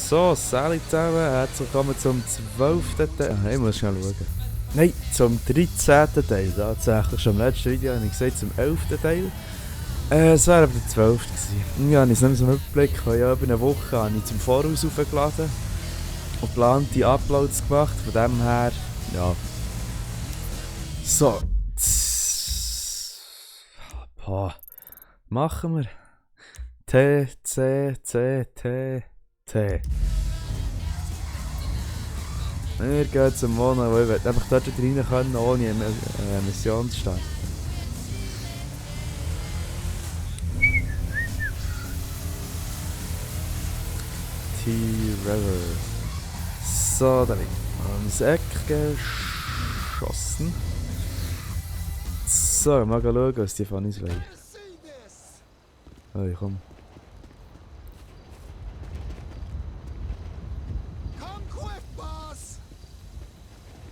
So, Sally zusammen, herzlich willkommen zum 12. Teil. Ich muss schnell schauen. Nein, zum 13. Teil. Tatsächlich schon im letzten Video habe ich gesagt, zum 11. Teil. Es wäre aber der 12. gewesen. Ja, ich habe es nicht mehr so im Überblick. Ja, über eine Woche habe ich zum Voraus aufgeladen und geplante Uploads gemacht. Von dem her, ja. So. Boah. Machen wir. T, C, C, T, T. Wir gehen zum Wohnen, weil ich will einfach dort rein können, ohne eine Mission zu starten. Trevor. So, da bin ich ans Eck geschossen. So, mal schauen, was die von uns wollen. Hey, komm.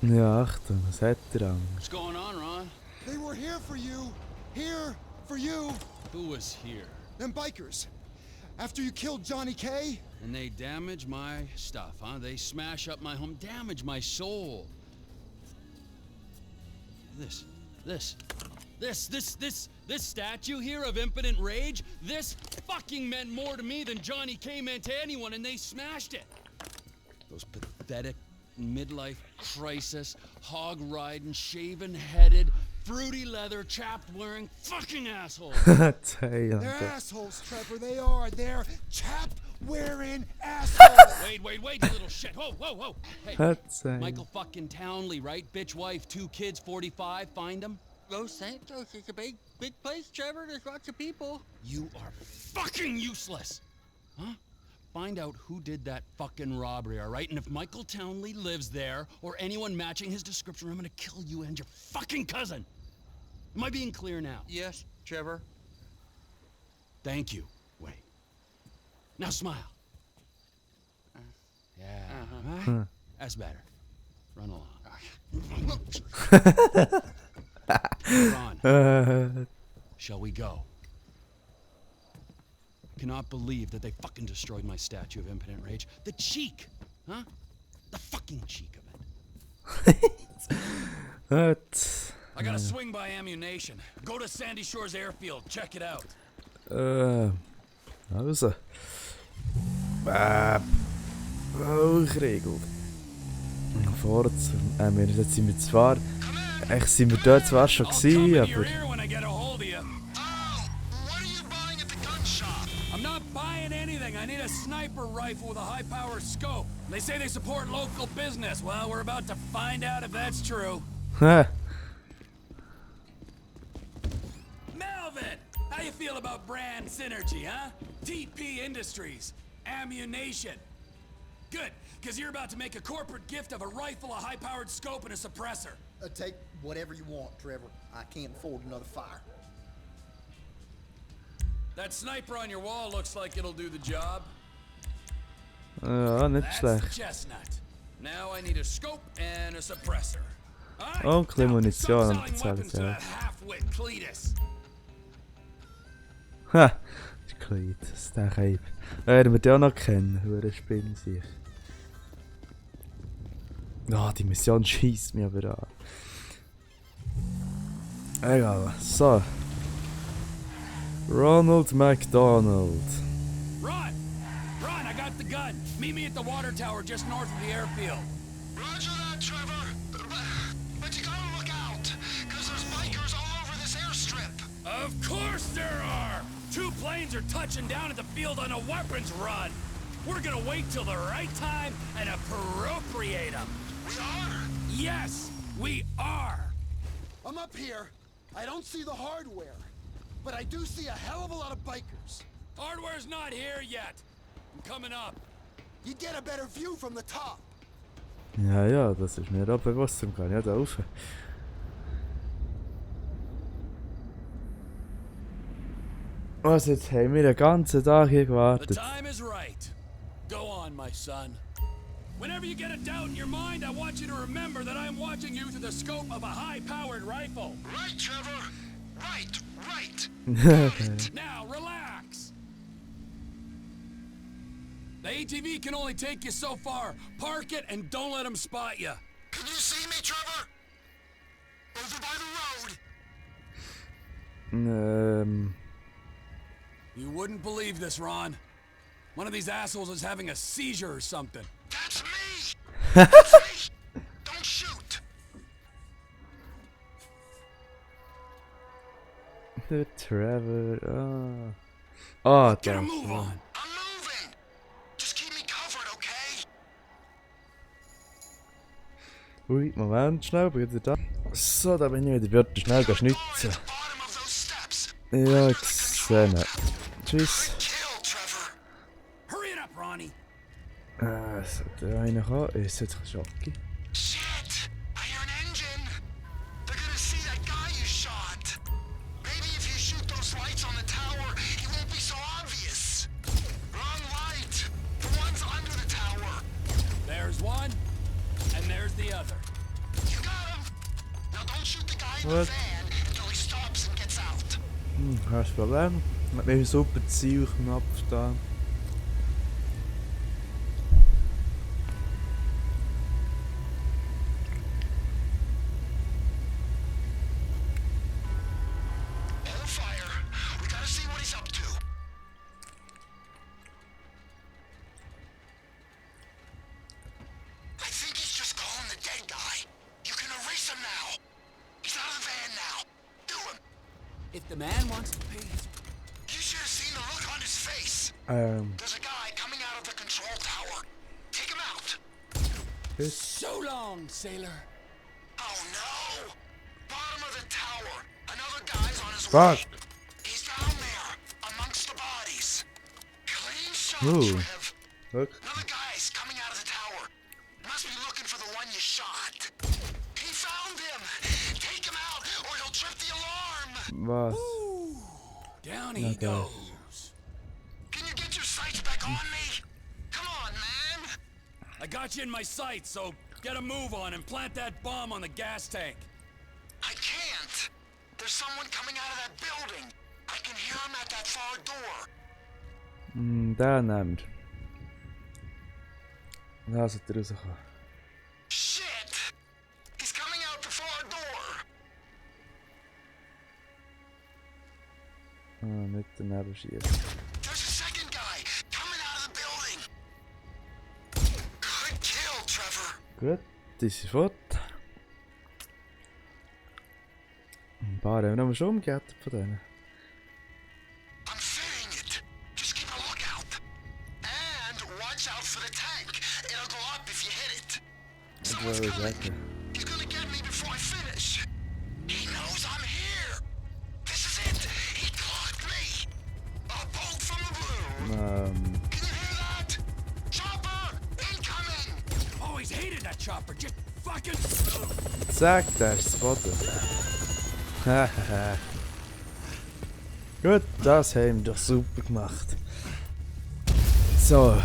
Ja, Achtung, was hat er an? What's going on, Ron? They were here for you. Here for you. Who was here? Them bikers. After you killed Johnny K. And they damage my stuff, huh? They smash up my home, damage my soul. This statue here of impotent rage, this fucking meant more to me than Johnny K meant to anyone, and they smashed it. Those pathetic midlife crisis, hog-riding, shaven-headed, fruity leather, chapped-wearing fucking assholes. They're assholes, Trevor. They are. They're chapped-wearing assholes. Wait, you little shit. Whoa. Hey, Michael fucking Townley, right? Bitch wife, 2 kids, 45. Find them. Los Santos is a big place, Trevor. There's lots of people. You are fucking useless. Huh? Find out who did that fucking robbery, all right? And if Michael Townley lives there, or anyone matching his description, I'm gonna kill you and your fucking cousin. Am I being clear now? Yes, Trevor. Thank you. Wait. Now smile. Yeah, right? That's better. Run along. Ron, shall we go? I cannot believe that they fucking destroyed my statue of impotent rage. The cheek! Huh? The fucking cheek of it. I gotta swing by ammunition. Go to Sandy Shores Airfield. Check it out. Also. Hochregel. Jetzt sind wir zwar... Echt sind wir dort zwar schon gewesen, aber... I need a sniper rifle with a high-power scope. They say they support local business. Well, we're about to find out if that's true. Melvin! How you feel about brand synergy, huh? TP Industries. Ammunition. Good, because you're about to make a corporate gift of a rifle, a high-powered scope, and a suppressor. Take whatever you want, Trevor. I can't afford another fire. That sniper on your wall looks like it'll do the job. Ja, nicht schlecht. That's the chestnut. Now I need a scope and a suppressor. Oh, ein bisschen Munition und bezahlt ja. Ha! Das Cletus, der Cape. Werden wir den auch noch kennen, hure Spinn sich. Ah, die Mission schießt mich aber an. Egal, so. Ronald McDonald. Run! I got the gun. Meet me at the water tower just north of the airfield. Roger that, Trevor. But you gotta look out, because there's bikers all over this airstrip. Of course there are! 2 planes are touching down at the field on a weapons run. We're gonna wait till the right time and appropriate them. We are? Yes, we are. I'm up here. I don't see the hardware. But I do see a hell of a lot of bikers. Hardware's not here yet. I'm coming up. You get a better view from the top. Ja, das ist mir auch bewusst, dann kann ich ja da rauf. Also jetzt haben wir den ganzen Tag hier gewartet. The time is right. Go on, my son. Whenever you get a doubt in your mind, I want you to remember that I'm watching you through the scope of a high-powered rifle. Right, Trevor. Right. Now, relax. The ATV can only take you so far. Park it and don't let them spot you. Can you see me, Trevor? Over by the road. You wouldn't believe this, Ron. One of these assholes is having a seizure or something. That's me! That's me! Don't shoot! The Trevor. Oh, Get a das. move on. I'm moving! Just keep me covered, okay? Ui, Moment, schnell, bin wieder da. So, da bin ich wieder. Wird schnell schnitzen. The bottom of those steps. Ja, ich sehe ihn. Tschüss. Kill, Trevor. Hurry it up, Ronnie. Sollte einer kommen? Ist jetzt ein Schocki. Shit! I hear an engine! They're gonna see that guy you shot! Maybe if you shoot those lights on the tower, he won't be so obvious! Wrong light! The one's under the tower! There's one, and there's the other. You got him! Now don't shoot the guy in the What? van until he stops and gets out! Kein Problem. Mit mir super Zielknopf da. Hold fire! We gotta see what he's up to! I think he's just calling the dead guy. You can erase him now! He's out of the van now! Do him! If the man wants to pay his... You should have seen the look on his face! There's a guy coming out of the control tower. Take him out! So long, sailor. Oh no! Bottom of the tower. Another guy's on his Fuck. way. He's down there, amongst the bodies. Clean shot, Ooh. Trev. Look. Another guy's coming out of the tower. Must be looking for the one you shot. He found him! Take him out, or he'll trip the alarm! Was? Down he Okay. goes. Can you get your sights back on me? Come on, man! I got you in my sights, so get a move on and plant that bomb on the gas tank. I can't! There's someone coming out of that building! I can hear him at that far door! Der nimmt. Da sollte er rauskommen. Shit! He's coming out the far door! Nicht daneben schießen. There's a second guy coming out of the building! Good kill, Trevor! Gut, die sind fort. Ein paar haben wir noch schon umgehettet von denen. I'm fitting it! Just keep a lookout! And watch out for the tank! It'll go up if you hit it! Someone's wollte coming! sagen. He's gonna get me before I finish! He knows I'm here! This is it! He clocked me! A bolt from the blue! Can you hear that? Chopper! Incoming! Always hated that chopper. Just fucking... Zack, der ist spotted. Hahaha. Gut, das haben wir doch super gemacht. So,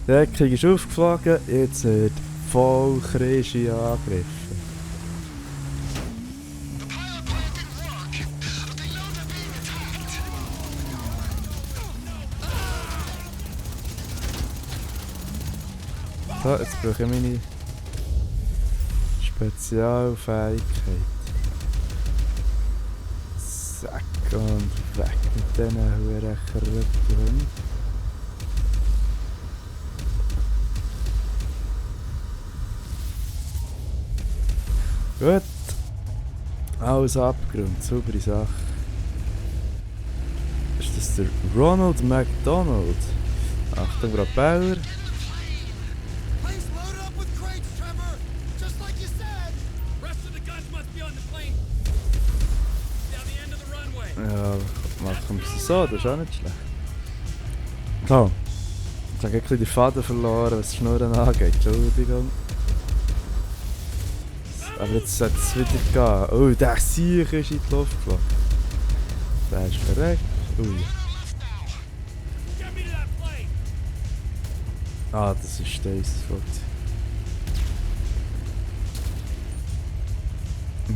der Krieg ist aufgeflogen, jetzt wird voll Krischi angegriffen. The pilot plant didn't work, but they know they're being attacked! So, jetzt brauche ich meine Spezialfähigkeit. Zack und weg mit diesen huren Krüppeln. Gut. Alles abgeräumt, saubere Sache. Ist das der Ronald McDonald? Achtung, Propeller. Please load up with crates, Trevor! Just like you said! Rest of the guns must be on the plane. Down the end of the runway. Ja, machen wir es so, das ist auch nicht schlecht. So. Jetzt habe ich ein bisschen den Faden verloren, was das Schnurren angeht. Entschuldigung. Aber jetzt sollte es wieder gehen. Oh, der Sieg ist in die Luft geflogen. Der ist verreckt. Ui. Get me to that plane. Ah, das ist das.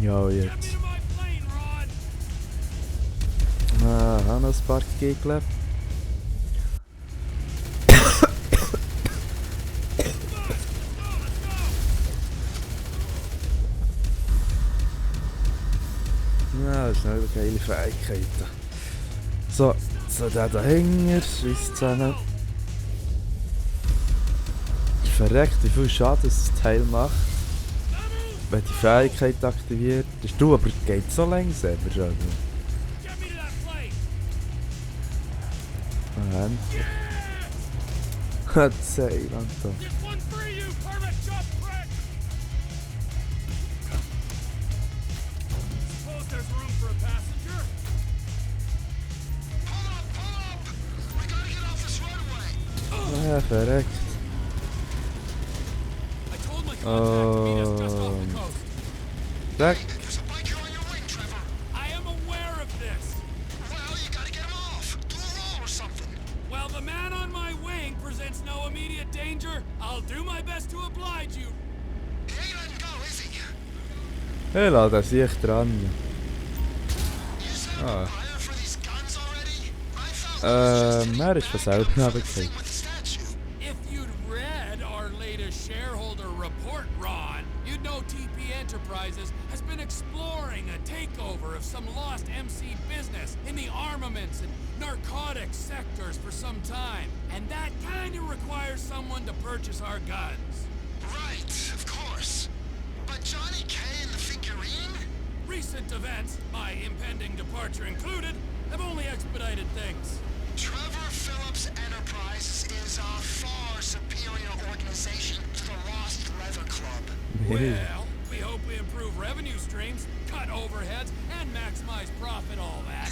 Ja, Get me jetzt. to my plane, Ron. Ah, habe noch ein paar gegeben. schnell geile Fähigkeiten. So der dahinter, schießt zusammen. Verreckt, wie viel Schaden das Teil macht, wenn die Fähigkeit aktiviert ist. Du, aber es geht so langsam schon. Endlich. Zeig, Anton. Ah, verreckt. Back. There's a biker on your wing, Trevor. I am aware of this. Well, you gotta get him off. Do a roll or something. While the man on my wing presents no immediate danger, I'll do my best to oblige you. He ain't letting go, is he? Hey, lass das sich dran. You set up Ah. a buyer for these guns already? I thought we Er ist von selber runtergefallen. thing with the statue. If you'd read our latest shareholder report, Ron, you'd know TP Enterprises has been exploring a takeover of some lost MC business in the armaments and narcotics sectors for some time. And that kind of requires someone to purchase our guns. Right, of course. But Johnny K and the figurine? Recent events, my impending departure included, have only expedited things. Trevor Phillips Enterprises is a far superior organization to the Lost Leather Club. Well, we hope we improve revenue streams, cut overheads, and maximize profit, all that.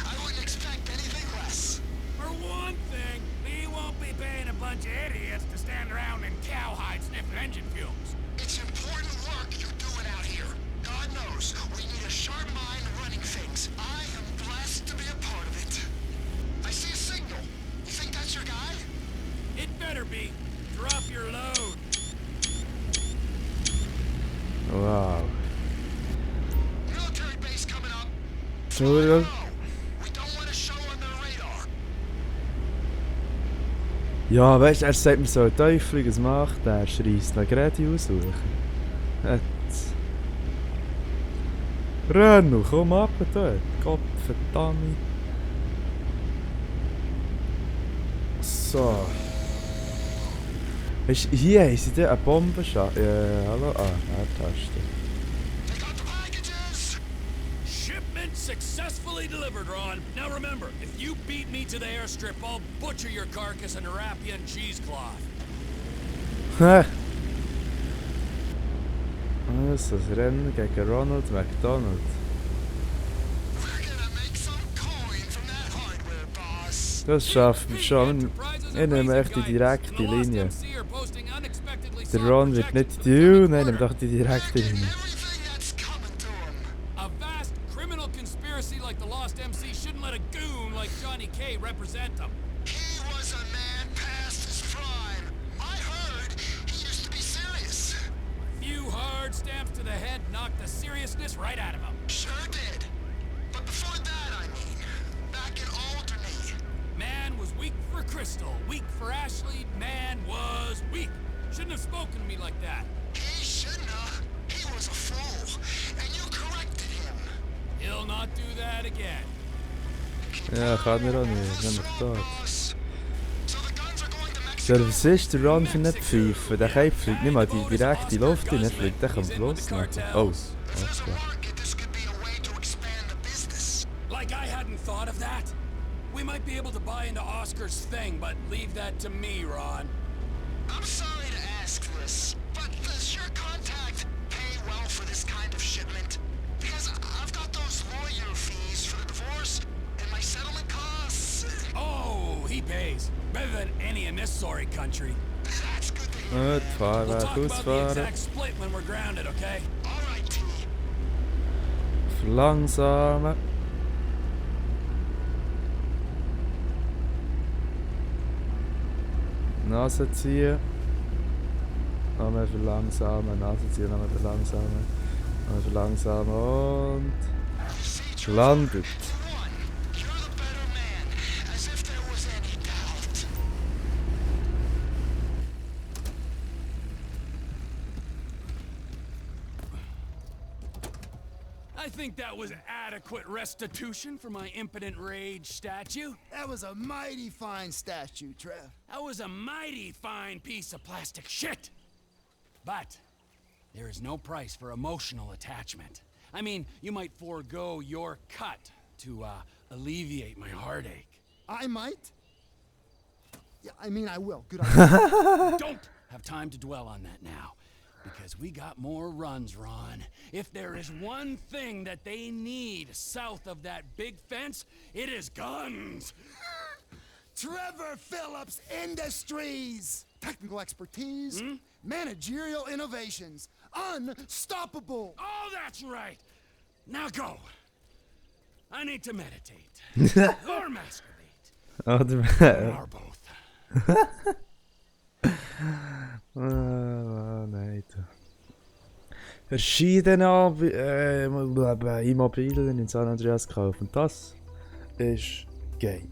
I wouldn't expect anything less. For one thing, we won't be paying a bunch of idiots to stand around in cowhide sniffing engine fumes. It's important work you're doing out here. God knows, we need a sharp mind running things. I am blessed to be a part of it. I see a signal. You think that's your guy? It better be. Drop your load. Wow. Military base coming up. Entschuldigung. We don't want to show on their radar. Ja, weißt du, er sagt mir so ein Teufel, was macht er? Schreisst noch gerade aussuchen. Jetzt. Renn, komm ab dort. Gott verdammt. So. Weißt du, hier haben sie dann eine Bombe hallo? Ah, R-Taste. They got the packages. Shipment successfully delivered, Ron. Now remember, if you beat me to the airstrip, I'll butcher your carcass and wrap you in cheesecloth. Hä? Also, das Rennen gegen Ronald McDonald. We're gonna make some coin from that hardware, boss. Das schaffen wir schon. Ich nehme echt die direkte Linie. Der Ron wird nicht die nein, nimm doch die direkte Linie. Everything that's coming to him. A vast criminal conspiracy like the Lost MC shouldn't let a goon like Johnny K represent them. He was a man past his prime. I heard he used to be serious. Few hard stamps to the head knocked the seriousness right out of him. Sure did. But before that, I mean, back in Alderney. Man was weak for Crystal, weak for Ashley, man was weak. Shouldn't have spoken to me like that. He shouldn't have. He was a fool. And you corrected him. He'll not do that again. Ja, kann er auch nicht. Nämlich dort. Boss. So the guns are going to Ja, Mexico. was ist der Ron für nicht pfeifen? Der Cape fliegt nicht mal die direkte Luft rein, er fliegt echt am Fluss nach. Oh, If there's a okay. market, this could be a way to expand the business. Like I hadn't thought of that. We might be able to buy into Oscar's thing, but leave that to me, Ron. I'm sorry to ask this, but does your contact pay well for this kind of shipment? Because I've got those lawyer fees for the divorce and my settlement costs. Oh, he pays. Better than any in this sorry country. That's good to hear. Gut, We'll Fahrwerk talk about the ausfahren. exact split when we're grounded, okay? All right, T. Verlangsamen. Nase ziehen. Nochmal verlangsamen, Nase ziehen, nochmal verlangsamen. Nochmal verlangsamen und... Landet. One, you're the better man, as if there was any doubt. I I think that was adequate restitution for my impotent rage statue. That was a mighty fine statue, Trev. That was a mighty fine piece of plastic shit. But there is no price for emotional attachment. I mean, you might forego your cut to alleviate my heartache. I might? Yeah, I mean, I will. Good idea. Don't have time to dwell on that now, because we got more runs, Ron. If there is one thing that they need south of that big fence, it is guns. Trevor Phillips Industries! Technical expertise, managerial innovations, unstoppable! Oh, that's right. Now go. I need to meditate. Or masturbate. Or both. Nein. Verschiedene Immobilien in San Andreas gekauft. Und das ist geil.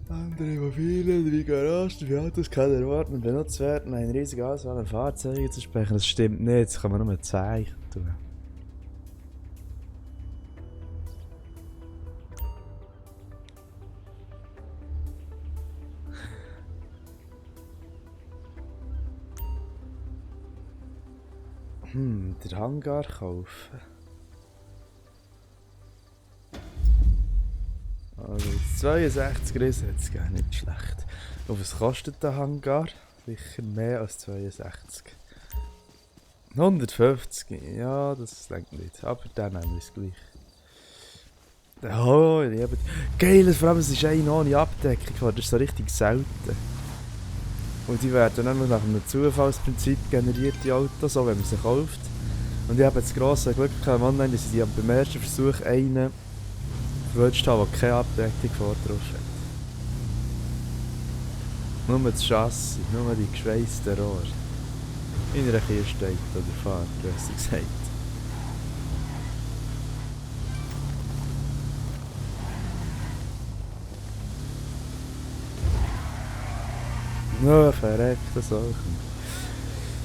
Andere Immobilien, 3 Garagen, für Autos, keine Ordnung benutzt werden, eine riesige Auswahl an Fahrzeugen zu sprechen. Das stimmt nicht, das kann man nur Zeichen tun. Der Hangar kaufen. Also 62 Riesen hat es gar nicht schlecht. Und was kostet der Hangar? Sicher mehr als 62. 150, ja, das längt nicht. Aber dann nehmen wir es gleich. Oh, ich liebe geil, vor allem es ist eine ohne Abdeckung, das ist so richtig selten. Und die werden dann nach einem Zufallsprinzip generiert, die Autos, so wenn man sie kauft. Und ich habe das grosse Glück gehabt, online, dass ich beim ersten Versuch einen verwünscht habe, der keine Abdeckung vor drauf hat. Nur das Chassis, nur die geschweissten Rohre. In einer Kiste oder Fahrt, besser gesagt. Ja, verreckte Sachen.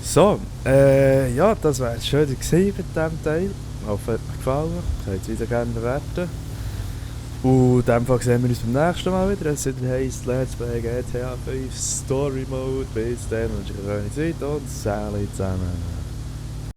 So, ja, das war es schön gewesen mit diesem Teil. Ich hoffe, es hat euch gefallen. Könnt es wieder gerne bewerten. Und in dem Fall sehen wir uns beim nächsten Mal wieder. Es heisst Let's Play GTA 5 Story Mode. Bis dann wünsche ich euch eine Zeit und Sally zusammen.